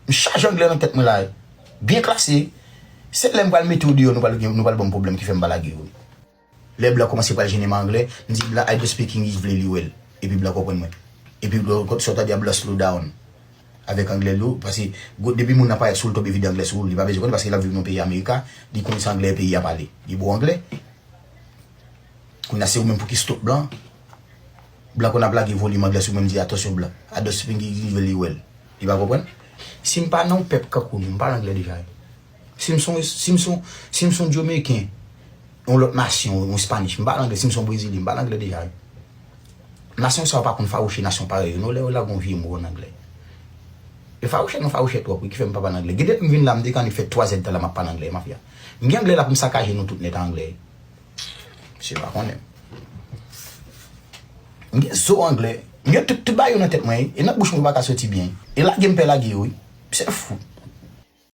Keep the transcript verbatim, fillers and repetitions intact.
M chaje anglè nan tèt mwen la. Byen klase. Se lè m pral mete w deyò, nou pral gen, nou pral ban m pwoblèm ki fè m pa lage w. Lè blan kòmanse pral jennen m anglè, m di blan, "I don't speak English," vle li wè l. Epi blan konprann mwen. Epi blan, sa w ta di a blan slow down. Avèk anglè l yo, paske gwo, depi moun nan parèt sou l, tonbe vide anglè sou l, li pa bezwen konn paske l ap viv nan peyi Amerika, li konn se anglè peyi a pale. Li bon anglè. Kounye a se ou menm pou ki stop blan. Blan konn ap lage volim anglè sou mwen, m di, "Atansyon blan. I don't speak English," vle li wè l. Li pa konprann. Si m pa nan yon pèp kankou nou, m pale anglè deja. Si m se yon, si m se yon, si m se yon Jamaican, yon lòt nasyon, yon Spanish, m pale anglè. Si m se yon Brezilyen, m pale anglè deja. Nasyon sa yo pa konn fawouche nasyon parèy yo, non, lè yo lage yon vye mo an anglè. E fawouche nou fawouche twòp, wi, ki fè m pa pale anglè. Gen de lè m vin la, m te kanpe fè twa zèdtan la, m ap pale anglè, mafya. M gen anglè la pou m sakaje nou tout nèt an anglè. Misye pa konnen. M gen zo anglè. M gen tout, tout bagay yo nan tèt mwen, wi. E nan bouch mwen yo pa ka soti byen. E lage m pè lage yo, wi. Misye fou.